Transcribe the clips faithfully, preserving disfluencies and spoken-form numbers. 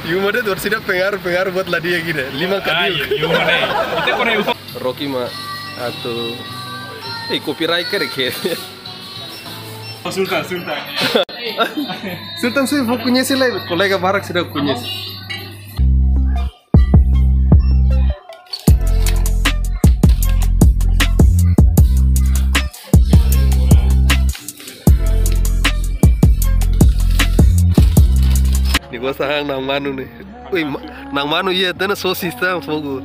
Yuma de'it, orsida pengaruh, pengaruh buat la di'ak ida. Lima Ah, kali. Iya, yuma ne'e. Ita kore ufa. Rocky mak atu. Eh, copyright kere ke. Sultan, Sultan. Sultan sih, fokunya sih, kolega barak sudah punya. Ne'e gosta han na'an manu ne'e. Ui, ma-, na'an manu iha tiha ona sosis tan fogo.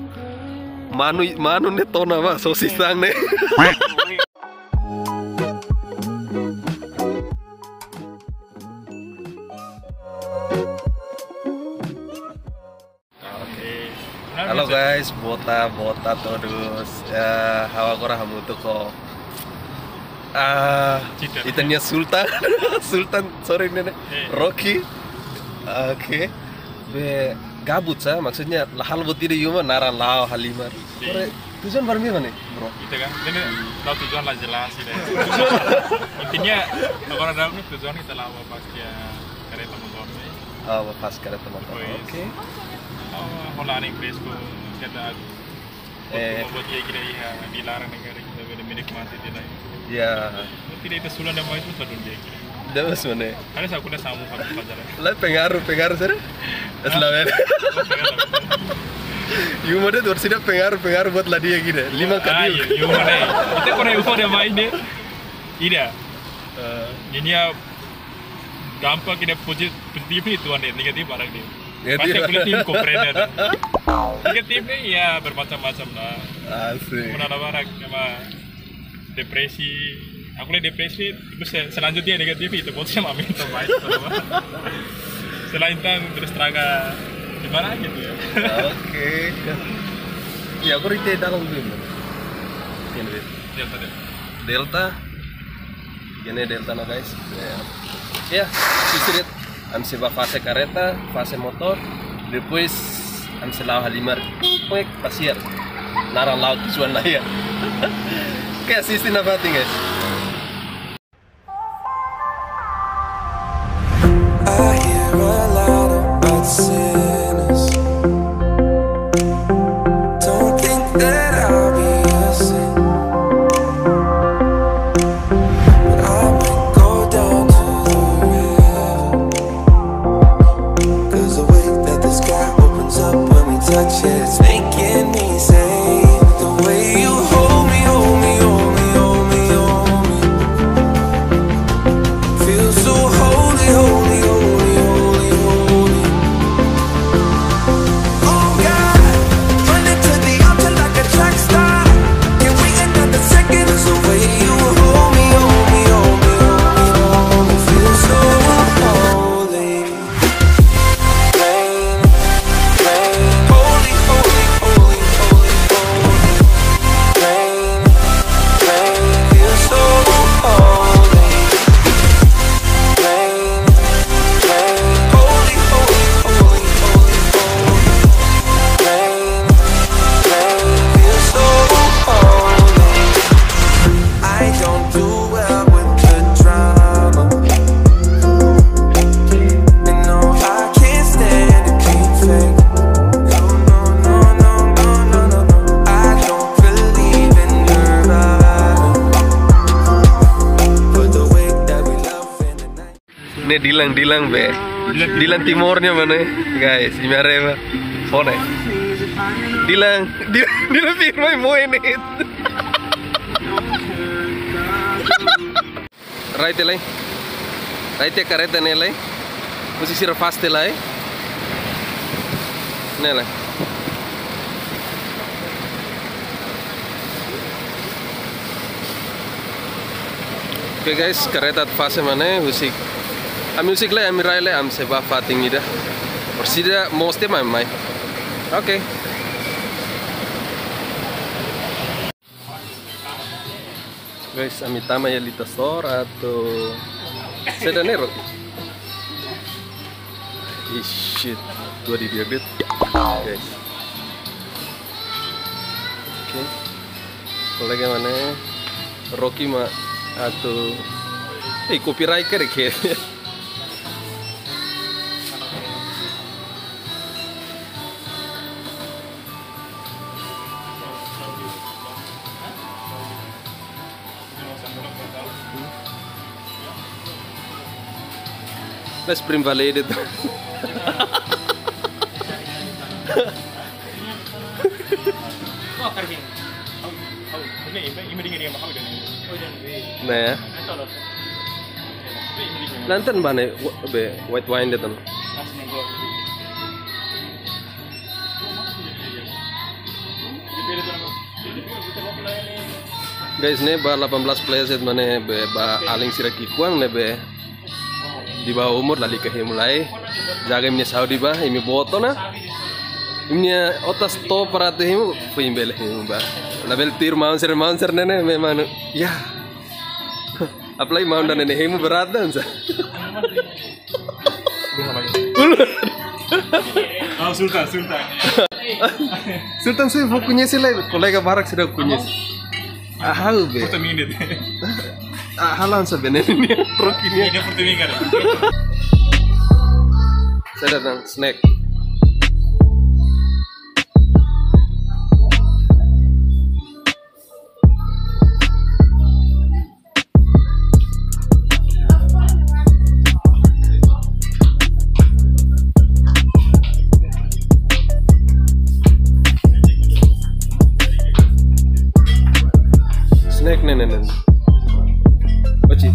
Manu, manu ne'e tona ba sosis tan ne'e. Oke. Halo guys, boa tarde, boa tarde a todos. Ya, ha'u agora hamutuk ho, ah, Cita. Ita-nia Sultan. Sultan, sorry ne'e ne'e. Eh. Rocky. Oke. Be gabut sa, maksudnya la halo buat ida iha uma, naran la'o halimar. Sin. Kore, tujuan para mi mana, bro? Ita kan, ne'e la'o tujuan la jelas ida. Intinya, agora ada ne'e tujuan ita la'o pas ke kareta motor ne'e. Oh, pas kareta motor. Pois. Oke. Oh, hola, nem fresco, kita Eh. Buat dia kira iha, di laran negara kita beda milik mati tidak. Ya. Tidak, ita sulan dan mais pun sadun dia kira. Dah mas mana? Ada saku dah samu pada pajar. Lah pengaruh, pengaruh sana. Asal ya. Yuma de'it, orsida pengaruh, pengaruh buat la di'ak ida. Lima Ah, kali. Iya, yuma ne'e. Ita kore ufa dia main dia. Ida. Eh. Ini ya dampak ida posi-, positif itu ada, negatif barak dia. Negatif. Pasti positif komprende. Negatif ne'e ya bermacam-macam lah. Asik. Mana ada barak, sama depresi. Aku lihat depresi, terus se-, selanjutnya negatif itu, bos sama minta baik. Selain itu, terus teraga gimana gitu ya. Oke. Ya, aku rite dalam dulu. Ini. Delta, Delta. Delta. Iha ne'e Delta ona, guys. Ya. Ya, sisi de'it. Ami sei ba fase kareta, fase motor. Depois, ami sei la'o halimar. Kuek, pasiar. Naran la'o tujuan la iha. Oke, sisi nafatin, guys. I hear a lot about sinners. Don't think that I'll be a saint. But I might go down to the river. 'Cause the way that the sky opens up when we touch it, it's making me say, the way you hold me, hold me, hold me, hold me, hold me. Feel so holy, holy, holy, holy, holy. Oh God, running to the altar like a track star. Can't wait another second. It's the way you hold me, hold me, hold me, hold me, hold me. Feel so holy. Rain, rain, holy, holy, holy, holy, holy. Rain, rain, feel so holy. Rain, rain, holy, holy, holy, holy, holy. Rain, rain, feel so holy. I don't do well with the drama. And no, I can't stand to keep fake. No, no, no, no, no, no, no, no. I don't believe in nirvana. But the way that we love in the night. Ne'e Dilan, Dilan be. Dilan Timornya mana? Guys, imi haree ba. Fone. Dilan, Dilan, Dilan firma mo ini. Rai tiha lai. Rai tiha kareta ne'e lai. Husik sira fase tiha lai. Ne'e lai. Oke guys, kareta atu fase mai ne'e, husik. Ami husik lai, ami rai lai, ami sei ba fatin ida. Orsida mós tiha mai mai. Oke. Guys, ami tama iha Lita Store atu saida ne'e, Rocky? Ih, shit. Dua di diabetes. Guys. Oke. Kolega mana? Rocky mak atu. Eh, copyright kere ke? Spring Valley itu. Nah, ya. Nanten bane, wa-, be, white wine de'it. Guys, ne'e ba delapan belas plus de'it, mane be ba alin sira ki'ikoan ne'ebé di bawah umur, lalika hemu lai. Jaga imi-nia saúde ba, imi boot ona. Imi-nia otas to'o para atu hemu, foin bele hemu ba. Labele tuir maun sira, maun sira ne'e ne'e, memang, ya. Apalagi maun ida-ne'e ne'e hemu berat ida sa. Ah, Sultan, Sultan. Sultan, saya mau koñese lai, kolega barak sira koñese. Ah, halo be. Foto minit. Ah, halo sa be ne'e nian, Rocky nian. Ini foto minit. Saya datang snack. Snack ne'e, ne'e, ne'e. Oci.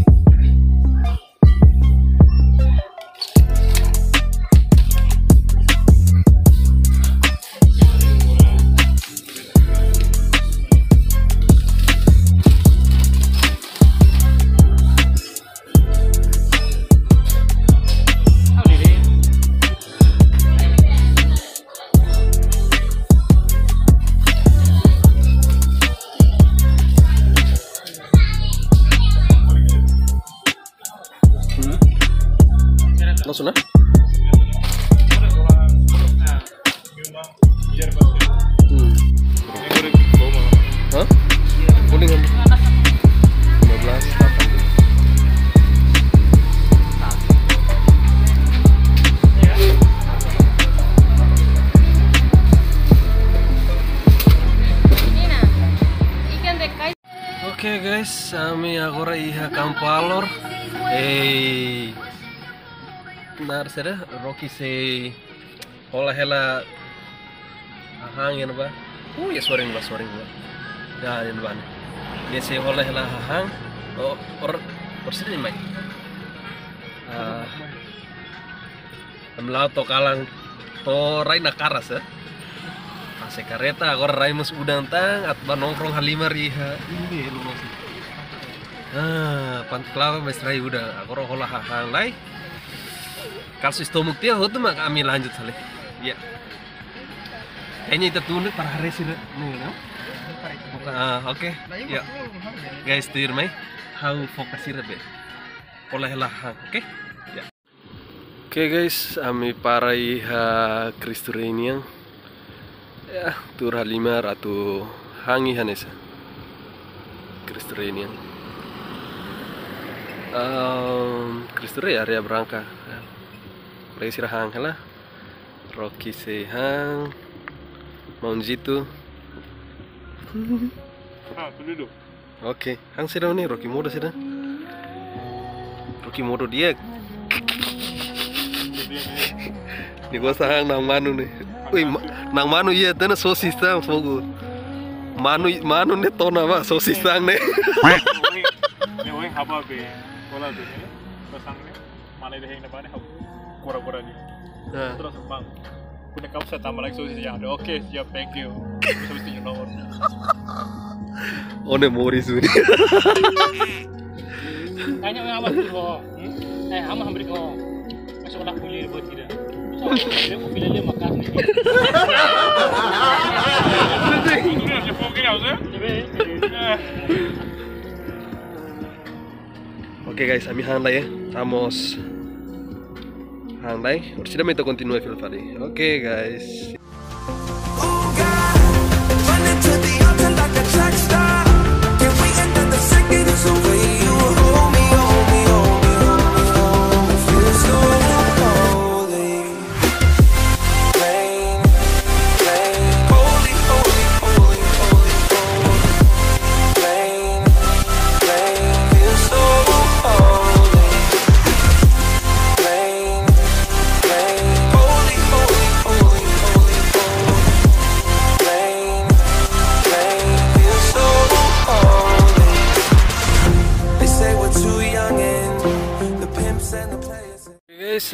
Langsung, ah? Hmm. Hah? Kuning, kan? Lima belas delapan. Oke, guys, ami agora iha Kampalor. Eh, nar sira, Rocky sei hola hela hahán iha ne'ebá. Uh, ya, sorin ba, sorin ba. Ya, iha ne'ebá ne'e. Nia sei hola hela hahán. Oh, or, or sini mai. Ah, ami la'o to'o kalan, to'o rai Nakaras, eh. Pase kareta, agora rai mós udan tan, atu ba nongkrong halimar iha. Ini rumah sih. Ah, Pantai Kelapa mós rai udan. Agora hola hahán lai. Kasu estómagu tiha hotu mak ami lanjut fali. Ya. Kayaknya ita tunggu para hari sih, no? Bukan, ah, oke. Ya. Guys, tuir mai. Ha'u fó ba sira be. Hola hela hahán, oke? Ya. Oke guys, ami para iha Cristo Rei nian. Ya, tuur halimar atu han iha ne'e sa. Cristo Rei nian. Ehm, Cristo Rei, Areia Branca. Kolega sira han hela. Rocky sei han. Maun Zito. Ah, tudo. Oke, han sira ne'e, Rocky modo sira. Rocky modo di'ak. Nia gosta han na'an manu ne'e. Ui, ma-, na'an manu iha tiha ona sosis tan fogo. Manu, manu ne'e to'o ona ba, sosis tan ne'e. Ne'e ohin ha'u bá be, hola be ne'e. Pas han ne'e. Mana ida hein na bane hau kura-kura ni. Ah. Terus bang. Punya kamu saya tambah lagi sosis yang ada. Oke, siap, thank you. Sosis tujuh nomor. Ó-nia moris suri. Tanya sama tuh lo. Hmm? Eh, sama hampir kau. Masuk olah kuliah buat kita. Dia mau pilih dia makan nih. Itu dia, dia mau gini, maksudnya? Coba ya. Eh. Oke guys, ami han lai ya. Amos. Han lai. Orsida mai ita kontinua fila fali. Oke guys.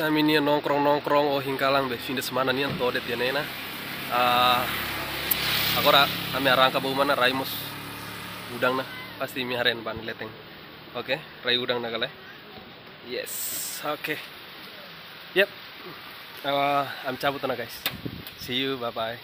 Ami-nia nongkrong-nongkrong ohin kalan be fim de semana nian to'o de'it iha ne'e ona. Ah, agora ami arranka ba uma ona, rai mós udan ona. Pasti imi haree ba ne'e leten. Oke, rai udan ona ka lae? Yes, oke. Yep. Ah, ami cabut ona, guys. See you, bye bye.